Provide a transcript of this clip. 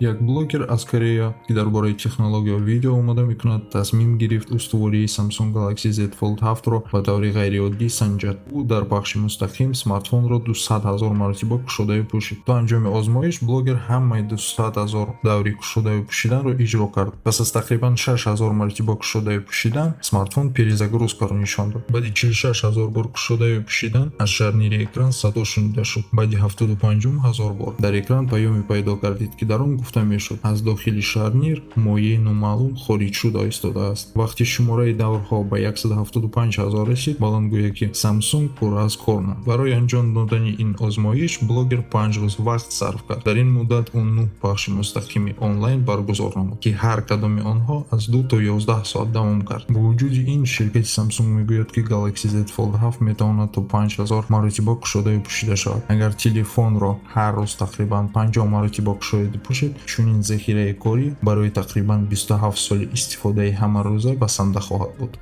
Як блогер аз Корея, ки дар бораи технология видео омода мекунад, тасмим гирифт устувории Samsung Galaxy Z Fold 7-ро ба таври ғайриоддӣ санҷад. Ӯ дар пахши мустақим смартфонро 200 ҳазор маротиба кушодаю пӯшид. То анҷоми озмоиш блогер ҳамаи 200 ҳазор даври кушодаю пӯшиданро иҷро кард. Пас аз тақрибан 6 ҳазор маротиба кушодаю пӯшидан смартфон перезагрузкаро нишон дод. Баъди 46 ҳазор бор кушодаю пӯшидан аз шарнири экран садо шунида шуд. Баъди 75 ҳазор бор дар экран паёме пайдо гардид, ки дар он гуфта мешуд, аз дохили шарнир моеи номаълум хориҷ шуда истодааст. Вақти шумораи даврҳо ба 175 ҳазор расид, баландгӯяки Samsung пурра аз кор монд. Барои анҷом додани ин озмоиш блогер 5 рӯз вақт сарф кард. Дар ин муддат ӯ нӯҳ пахши мустақими онлайн баргузор намуд, ки ҳар кадоми онҳо аз 2 то 11 соат давом кард. Бо вуҷуди ин, ширкати Samsung мегӯяд, ки Galaxy Z Fold 7 метавонад то 5000 маротиба кушодаю пӯшида шавад. Агар телефонро ҳар рӯз тақрибан 50 маротиба кушоеду пӯшед, чунин захираи корӣ барои тақрибан 27 соли истифодаи ҳамарӯза басанда хоҳад буд.